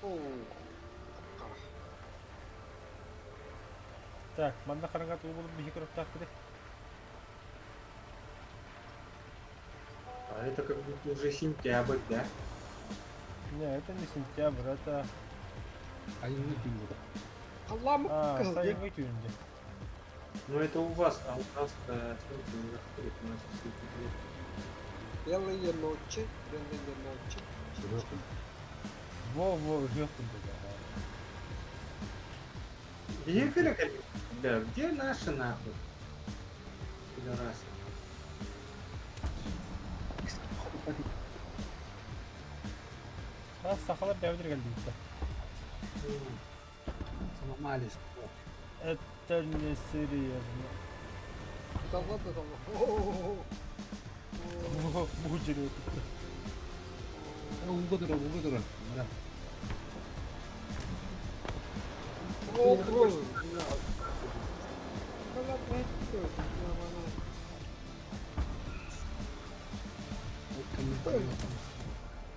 Оо, хара. Так, манна хараҥа тугу булуп биһи көрүөхтээхпитий? А это как будто уже сентябрь, да? Не, это не сентябрь, это Айыҥҥы түүн буолар. Халлааммыт а, кыһыл диэн. сайыҥҥы түүн дьэ. Ну это у вас, а у нас солнце не заходит, у нас в сентябре. Белые ночи, белые ночи. Во-во, ыһыах курдук. Ага. Где Бля, где наши нахуй? Пидорасы. А, сахалар бэйэбит кэлбиттэр. Сломались. Это не серьезно. Далла да далла. О-о-о. Бу жере өтүптү. Ууга турар, ууга турар. Мара. О, бро.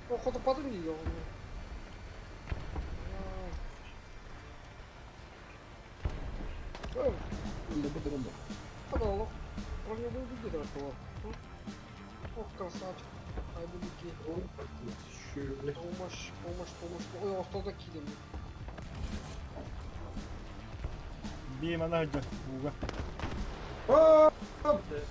О, хотуппатым дии оҕону. Ох, красавчик. Айбулики. Помощь, помощь, помощь. Ой, ортода киирдим. Биим ана сылдьар ууга. О, бля.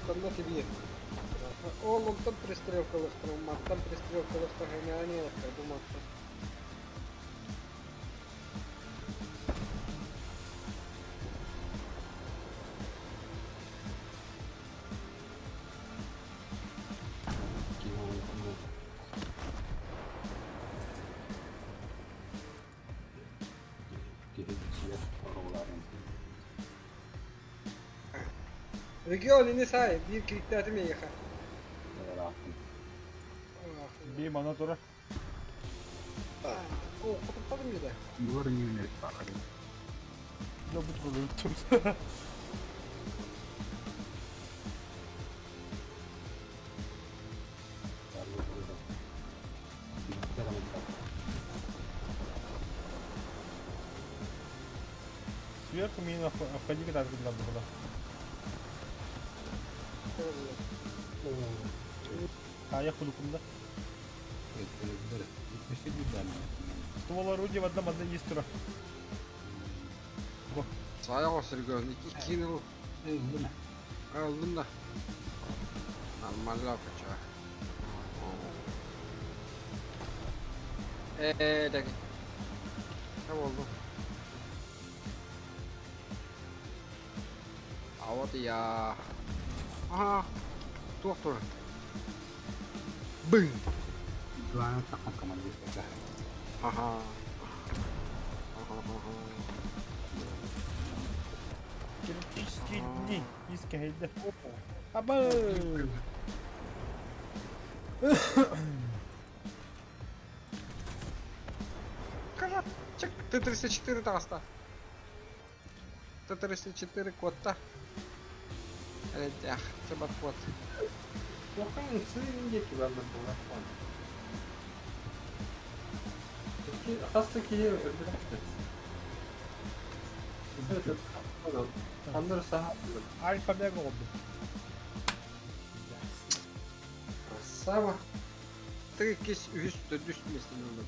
Криптонна тебе. Ол онтон пристрелкалыахтар, маттан пристрелкалыахтар гениальныахтар бу маттан. Регион ини сай, биир кириктээтим эйиэхэ. Биим ана турар. О, хотуппатым дии да. Бу турар. Сверху мина обходи когда надо было. А я худу куда? Ствол орудия в одном одной есть тура. Сайаҕас регион иккиин ыл. Ыллым да. Нормально кача. Ээ, даги. Не болду? А вот и я. Ага. Туох турар? Бың! Ага. Критические дни. Искайда. Аба! Красавчик! Т-34 таҕыста. Т-34 куотта. Эрэйдээх, сыбат куот. Плохая цель диэки барда буолар. Хас да киһи өлбүтэ. Ханнар саха Альфа мега oldu. Красава. Ты иккис, үһүс, төрдүс миэстэни ыллым.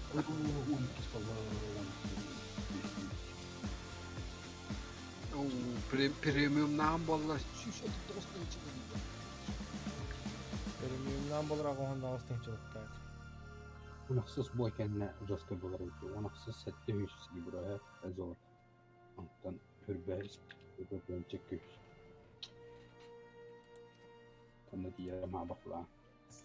Премиумнаан буоллар 139 тыһыынча кэлбитэ. Премиумнаан буолар аҕыһын аҕыс тыһыынчалыктаах. Унахсыс бой кэннэ жестко буолар эбит. Унахсыс сэттэ үс серебро золото. Онтон үрбэс үчүк күүс. Онно тиийэ маабахлаа.